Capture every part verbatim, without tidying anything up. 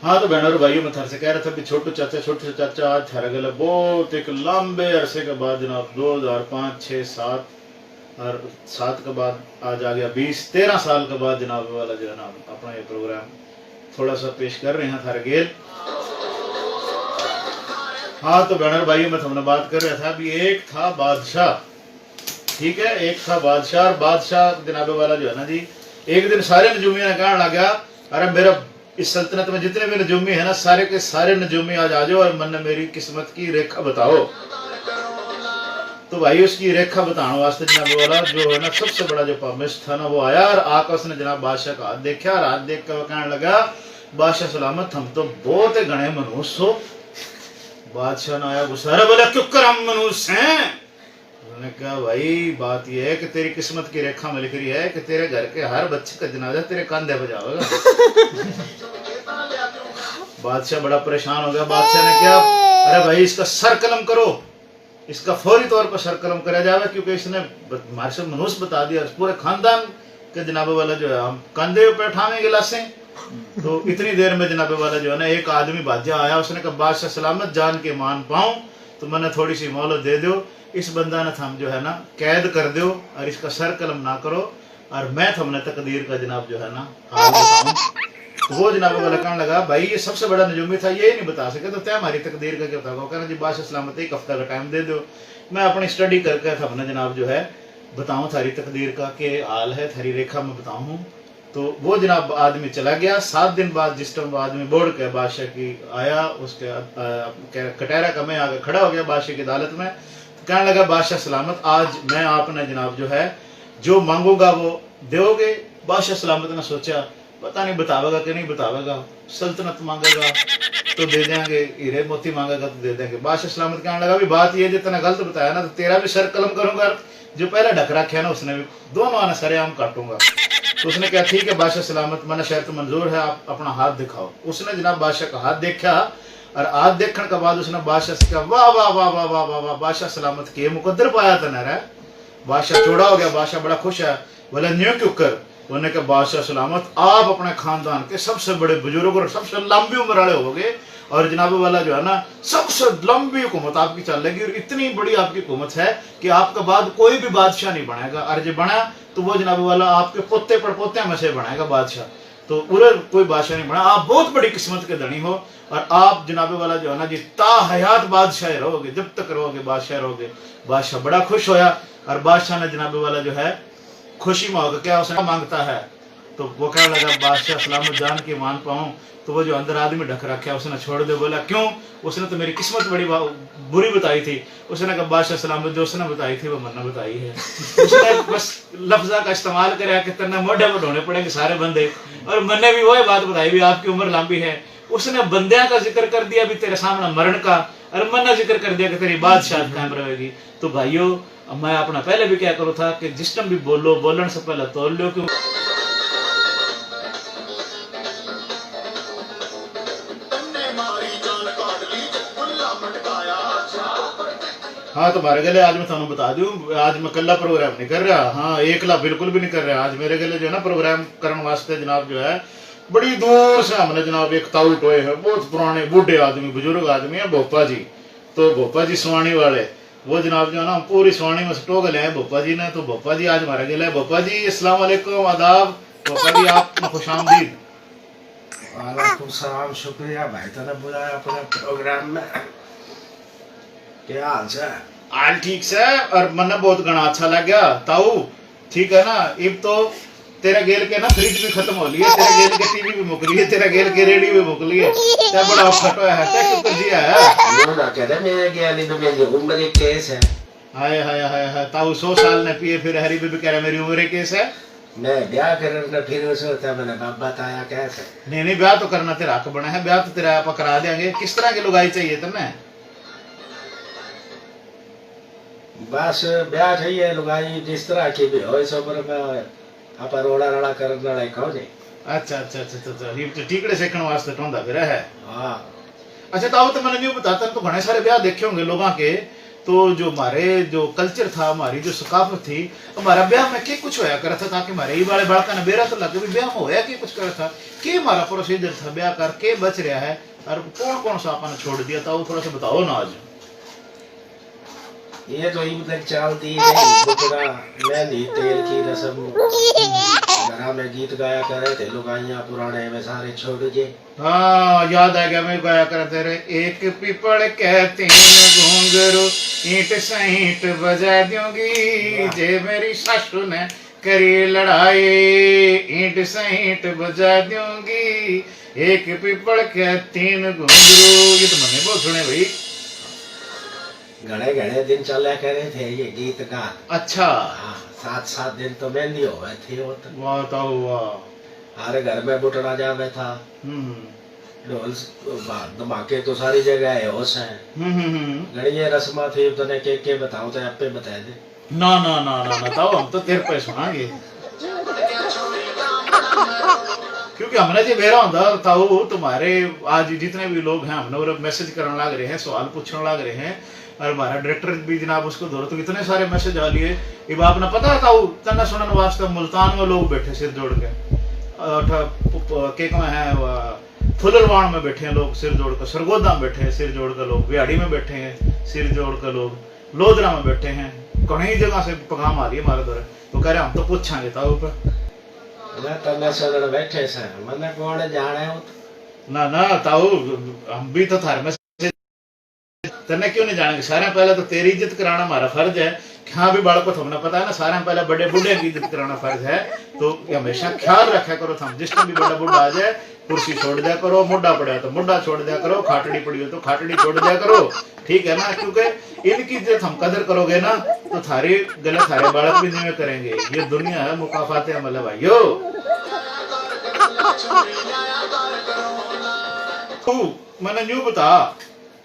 हाँ, तो बहनों और भाइयों, मैं थारे से कह रहा था कि छोटू चाचा, छोटू चाचा, आज थारे गले बहुत एक लंबे अरसे के बाद जनाब दो हज़ार पाँच, छः, सात और सात के बाद आज आ गया बीस, तेरह साल के बाद जनाब वाला जो है ना, अपना ये प्रोग्राम थोड़ा सा पेश कर रहे हैं थारे गेल। हाँ, तो बहनों और भाइयों, मैं थमने बात कर रहा था, अभी एक था बादशाह, ठीक है, एक था बादशाह, और बादशाह जनाबे वाला जो है ना जी, एक दिन सारे नजूमियों ने कहने लगा, "अरे, मेरा इस सल्तनत में जितने भी नजूमी है ना, सारे के सारे नजूमी आज आ जाओ और मन्ने मेरी किस्मत की रेखा बताओ।" तो भाई, उसकी रेखा बताने वास्ते जनाबे वाला जो है ना, सबसे बड़ा जो पामिश था ना, वो आया और आकर उसने जनाब बादशाह का हाथ देखा और हाथ देख कर वो कहने लगा, "बादशाह सलामत, हम तो बहुत ही घने मनहूस हो।" बादशाह ने आया गुस्सा, "अरे बोले, क्यों कर हम मनहूस हैं?" उन्होंने कहा, "भाई, बात यह है कि तेरी किस्मत की रेखा में लिख रही है कि तेरे घर के हर बच्चे का जनाजा तेरे कंधे पे जावेगा।" बादशाह बड़ा परेशान हो गया। बादशाह ने कहा, "अरे भाई, इसका सर कलम करो, इसका फौरी तौर पर सर कलम करा जावे, क्योंकि इसने ब-, हमारे से मनहूस बता दिया, पूरे खानदान के जनाबे वाला जो है, हम कंधे पे उठावेंगे लाशें।" तो इतनी देर में जनाबे वाला जो है ना, एक आदमी भाज्या आया, उसने कहा, "बादशाह सलामत, जान के मान पाऊं, तो मैंने थोड़ी सी मोहलत दे दो, इस बंदा ने थम जो है ना, कैद कर दो और इसका सर कलम ना करो, और मैं थमने तकदीर का जनाब जो है ना, हाल बताऊं।" तो वो जनाबे वाला कहने लगा, "भाई, ये सबसे बड़ा नजूमी था, ये ही नहीं बता सके, तो तय हमारी तकदीर का क्या बताओगा?" कहना जी, "बादशाह सलामत, एक हफ्ता का टाइम दे दो, मैं अपनी स्टडी करके थमने जनाब जो है, बताऊं थारी तकदीर का के हाल है, थारी रेखा में बताऊं हूं।" तो वो जनाब आदमी चला गया। सात दिन बाद जिस टाइम वो आदमी बोड़ के बादशाह की आया, उसके, अ, के-, कटहरा का में आके खड़ा हो गया बादशाह की अदालत में, तो कहने लगा, "बादशाह सलामत, आज मैं आपने जनाब जो है, जो मांगूंगा वो दोगे?" बादशाह सलामत ने सोचा, "पता नहीं बतावेगा कि नहीं बतावेगा, सल्तनत मांगेगा तो दे देंगे, हीरे मोती मांगेगा तो दे देंगे।" बादशाह सलामत कहने लगा, "भी बात ये, जितना गलत बताया ना, तो तेरा भी सर कलम करूंगा, जो पहले ढक रखे ना, उसने भी, दोनों ने सरेआम काटूंगा।" तो उसने कहा, "ठीक है बादशाह सलामत, मैंने शर्त मंजूर है, आप अपना हाथ दिखाओ।" उसने जनाब बादशाह का हाथ देखा और हाथ देखने के बाद उसने बादशाह से कहा, "वाह, वाह, वाह, वाह, वाह, वाह, वाह, बादशाह सलामत, के मुकद्दर पाया तने रे।" बादशाह चौड़ा हो गया, बादशाह बड़ा खुश है। बोले, "न्यू क्यों कर?" उन्होंने कहा, "बादशाह सलामत, आप अपने खानदान के सबसे बड़े बुजुर्ग और सबसे लंबी उम्र वाले होगे, और जनाब वाला जो है ना, सबसे लंबी हुकूमत आपकी चलेगी, और इतनी बड़ी आपकी हुकूमत है कि आपके बाद कोई भी बादशाह नहीं बनेगा, और जो बना तो वो जनाब वाला आपके पोते पड़पोत्या में से बनेगा बादशाह, तो उरे कोई बादशाह नहीं बना। आप बहुत बड़ी किस्मत के धनी हो, और आप जनाब वाला जो है ना जी, ताहयात बादशाह रहोगे, जब तक रहोगे बादशाह रहोगे।" बादशाह बड़ा खुश होया, और बादशाह ने जनाब वाला जो है, खुशी में होकर क्या उसने मांगता है, तो वो कहने लगा, "बादशाह सलामत, जान के मान पाऊं।" तो वो जो अंदर आदमी ढक रखा है, उसने छोड़ दे, बोला, "क्यों?" उसने तो मेरी किस्मत बड़ी बा-, बुरी बताई थी। उसने कहा, "बादशाह सलामत, जो उसने बताई थी, वो मन्ने बताई है।" उसने बस लफ्जा का इस्तेमाल करया कि तेरे मोढ़े पर ढोने पड़ेंगे सारे बंदे, और मन्ने भी वही बात बताई, भी आपकी उम्र लंबी है। उसने बंदियां का जिक्र कर दिया, भी तेरे सामने मरण का, और मन्ने जिक्र कर दिया कि तेरी बादशाहत कायम रहेगी। तो भाइयों, अब मैं अपना पहले भी क्या करूँ था कि जिस टाइम भी बोलो, बोलण से पहले तोल लो, क्यों? हाँ, तो म्हारे गेले आज मैं थानू बता दूं, आज मैं कल्ला प्रोग्राम नहीं कर रहा। हाँ, एकला बिल्कुल भी नहीं कर रहा। आज मेरे गेले जो है ना, प्रोग्राम करण वास्ते जनाब जो है, बड़ी दूर से हमने जनाब एक ताऊ टोए हैं, बहुत पुराने बूढ़े आदमी, बुजुर्ग आदमी है, भोपा जी। तो भोपा जी सुवानी वाले, वो जनाब जो है ना, हम पूरी सुवानी में से टोक ले आए भोपा जी ने। तो भोपा जी आज हमारे गेले हैं। भोपा जी, अस्सलाम वालेकुम, आदाब। भोपा जी, आप खुश आमदीद। वालेकुम सलाम, शुक्रिया भाई, तने बुलाया अपने प्रोग्राम में। क्या हाल से? हाल ठीक से, और मन्ने बहुत घना अच्छा लग गया। ताऊ, ठीक है ना, इब तो तेरे गेल के ना फ्रिज भी खत्म हो लिए, तेरे गेल के टीवी भी मुक लिए, तेरे गेल के रेडियो भी मुक लिए। ते बड़ा फटो है, ते क्यों कर दिया है? यो ना कह दे, मेरे गेल तो मेरी उम्र एक केस है। हाय, हाय, हाय, हाय, ताऊ सौ साल ने पिए फिर हरी बीबी कह रहा, "मेरी उम्र एक केस है।" मैं ब्याह करन का फिर सोचता, मैंने बाबा ताया कैसे? नहीं, नहीं, ब्याह तो करना तेरा हक बना है, ब्याह तो तेरा आप करा देंगे। किस तरह की लुगाई चाहिए तन्ने? बस ब्याह चाहिए, लुगाई जिस तरह की भी हो, इस उम्र में आप रोड़ा रड़ा करने वाला ही कहो जी। अच्छा, अच्छा, अच्छा, अच्छा, अच्छा, ये तो टीकड़े सेकण वास्ते टोंदा फिर है। हाँ। अच्छा, ताऊ, तो मैंने न्यू बता, तन तो घणे सारे ब्याह देखे होंगे लोगां के, तो जो हमारे जो कल्चर था, हमारी जो सकाफत थी, हमारा ब्याह में के कुछ होया करा था, ताकि हमारे ये वाले बालका ने बेरा तो लगे भी ब्याह में होया के कुछ करा था, के हमारा प्रोसीजर था ब्याह का, के बच रहा है और कौन कौन सा आपने छोड़ दिया था, वो थोड़ा सा बताओ ना आज। ये तो इब तक चलती है, बुटड़ा, मेहंदी, तेल की रस्म, घरा में गीत गाया करे थे लुगाइयां पुराने, वे सारे छोड़ के। हाँ, याद आ गया, मैं गाया करते रहे, "एक पीपल के तीन घुंघरू, ईंट से ईंट बजा दूंगी, वाह। जे मेरी सासू ने करी लड़ाई, ईंट से ईंट बजा दूंगी, एक पीपल के तीन घुंघरू।" ये तो मैंने बहुत सुने भाई। घणे घणे दिन चला करे थे ये गीत का। अच्छा। हाँ, सात सात दिन तो मेहंदी होवे थी वो तो। वाह ताऊ वाह। हर घर में बुटड़ा जावे था। हम्म। ढोल स-, बा-, धमाके तो सारी जगह है, होश है। हम्म, हम्म, हम्म। घणी ये रस्मा थी, तने के के बताऊं तो आपे बता दे। ना, ना, ना, ना, ना, ताऊ, हम तो तेरे पे सुनांगे। क्योंकि हमने जो बेरा होंदा ताऊ, तुम्हारे आज जितने भी लोग हैं, हमने और मैसेज करने लग रहे हैं, सवाल पूछने लग रहे हैं, और हमारा डायरेक्टर भी जनाब उसको धोरो तो इतने सारे मैसेज आ लिए। इब आपने पता है ताऊ, तन्ने सुनने वास्ते मुल्तान में लोग बैठे सिर जोड़ के, अ, ठ-, प-, प-, के कहना है, व-, फुलरवान में बैठे हैं लोग सिर जोड़ के, सरगोदा में बैठे हैं सिर जोड़ के लोग, बिहाड़ी में बैठे हैं सिर जोड़ के लोग, लोधरा में बैठे हैं, कई जगह से पैगाम आ रही है हमारे धोरे। तो कह रहे, "हम तो पूछांगे ताऊ पे।" मैं तो मैं सुनने बैठे से, मन्ने कौन जाने हो तो। ना, ना, ताऊ, हम भी तो थारे में से, तन्ने क्यों नहीं जानेंगे? सारे पहले तो तेरी इज्जत कराना हमारा फर्ज है। हाँ भी बालक को थमने पता है ना, सारे पहले बड़े बूढ़े की इज्जत कराना फर्ज है। तो ये हमेशा ख्याल रखा करो, थम जिस टाइम भी बड़ा बूढ़ा आ जाए, कुर्सी छोड़ दिया करो, मुड्डा पड़ा तो मुड्डा छोड़ दिया करो, खाटड़ी पड़ी हो तो खाटड़ी छोड़ दिया करो, ठीक है ना? क्योंकि इनकी जो थम कदर करोगे ना, तो थारे गले थारे बालक भी न्यू करेंगे। ये दुनिया है मुकाफात अमल है भाइयों। तू मैंने न्यू बता,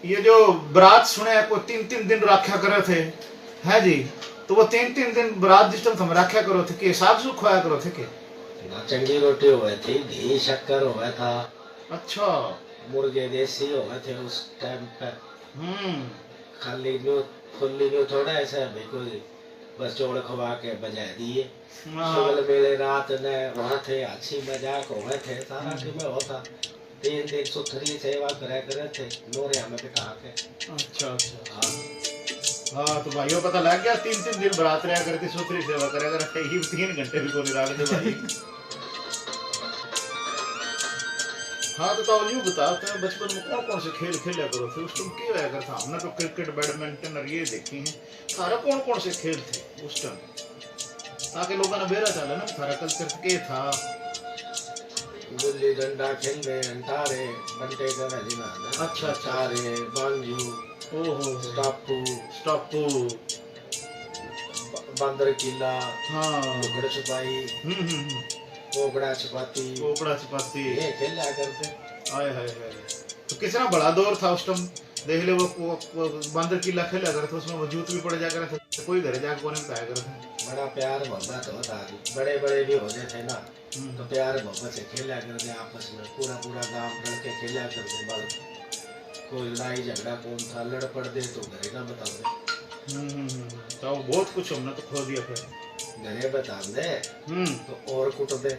ये जो बरात सुने को तीन तीन दिन रखा करे थे, है जी, तो वो तीन तीन दिन बरात जिस टाइम थम रखा करो थे, के साग सुख खाया करो थे के? ना, चंगी रोटी होवे थी, घी शक्कर होवे था। अच्छा। मुर्गे देसी होवे थे उस टाइम पे। हम्म। खाली न्यू, फुल्ली न्यू थोड़ा ऐसा भी कोई, बस चौल खवा के बजा दिए। हाँ। सुगल मेले रात ने वहाँ थे, हंसी मजाक होवे थे, सारा हम्म। किमें होता। तीन दिन सुथरी सेवा करे करे थे, नोरिया में बिठा के। अच्छा, अच्छा। हाँ। हाँ, तो भाइयों, पता लग गया, तीन तीन दिन बरात रहा करती, सुथरी सेवा करे करे थे, ये तीन घंटे भी कोनी राख दे भाई। हाँ, तो ताऊ यूं बता, तैं बचपन में कौन कौन से खेल खेला करो थे? उस टाइम के होया करता? हमने तो क्रिकेट, बैडमिंटन और ये देखी हैं। थारा कौन कौन से खेल थे उस टाइम, ताकि लोगों ने बेरा चले ना, थारा कल्चर के था? गुल्ली डंडा खेल रहे, अंटारे, बंटे का है जी ना, अच्छा, अच्छा। अंटारे, बांजू, ओहो। स्टापू। स्टापू। ब-, बंदर किला, हाँ। लुकड़ छुपाई, हम्म, हम्म, हम्म। कोकड़ा छुपाती। कोकड़ा छुपाती। ये खेला करते। हाय, हाय, हाय। तो कितना बड़ा दौर था उस टाइम। देख ले, वो, वो, वो बंदर किला खेला करते, उसमें वो जूत भी पड़ जा करते, कोई घर जाके कोने बताया करते। बड़ा प्यार मोहब्बत होता, बड़े बड़े भी हो जाते ना, हम्म। तो प्यार मोहब्बत से खेला करते आपस में, पूरा पूरा गांव रल के खेला करते बालक। कोई लड़ाई झगड़ा कौन था, लड़ पड़ते तो घरे ना बताते। हम्म, हम्म, हम्म। तो बहुत कुछ हमने तो खो दिया फिर। घरे बताते। हम्म। तो और कुटते।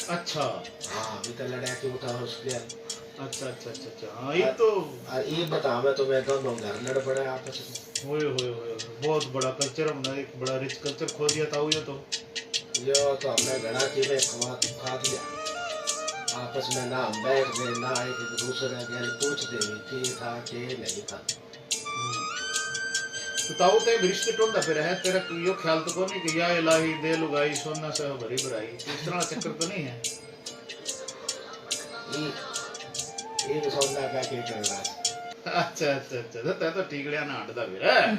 अच्छा। हाँ, अभी तो लड़ा क्यों था उसके। अच्छा, अच्छा, अच्छा, अच्छा। हाँ, ये और, तो और ये बतावे तो मैं दोनों घर लड़ पड़े आपस में। होए, होए, होए, होए। बहुत बड़ा कल्चर हमने, एक बड़ा रिच कल्चर खो दिया था ये तो। यो तो हमने घणा किमें खवा, खा दिया। आपस में ना हम बैठ गए, ना एक दूसरे गैल पूछ दे भी के था, के नहीं था। हम्म। तो ताऊ ते रिश्ते टोंदा फिर है, तेरा यो ख्याल तो कोनी कि या इलाही दे लुगाई सोना से हो भरी भराई, इस तरह का चक्कर तो नहीं है? ये, ये तो सोना का के करना। अच्छा, अच्छा, अच्छा, तो तै तो टीकड़िया ना हटदा फिर।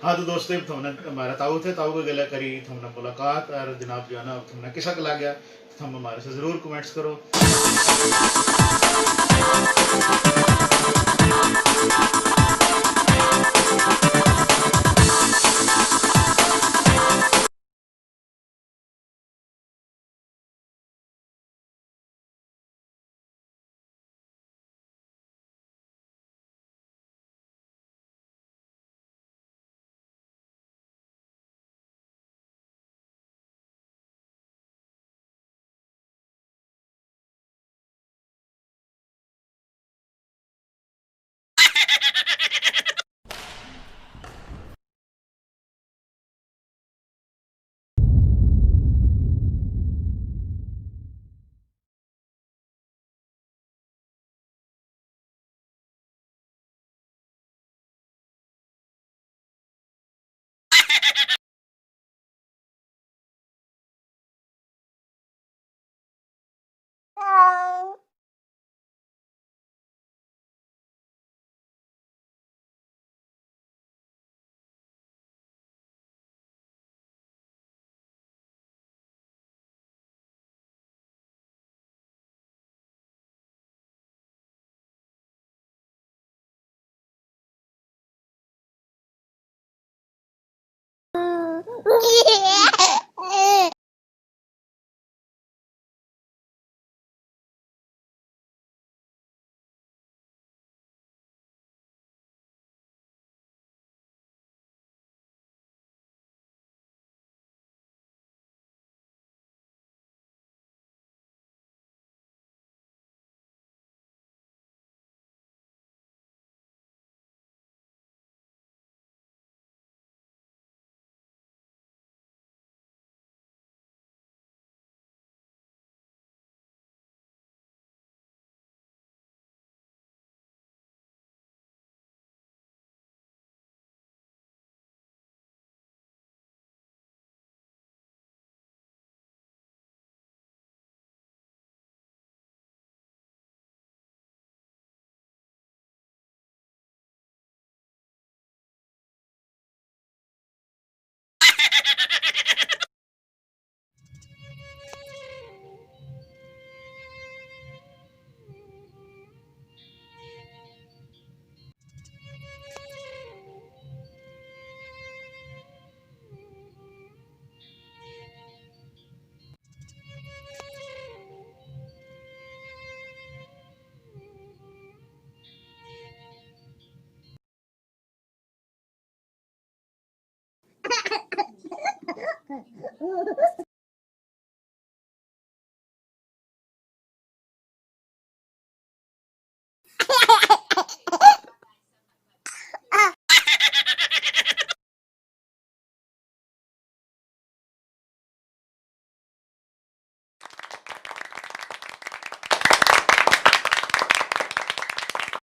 हाँ, तो दोस्तों, थमने हमारा ताऊ थे, ताऊ के गले करी थमने मुलाकात, और जनाब जो है ना, थमने किसा लग गया, थम हमारे से जरूर कमेंट्स करो।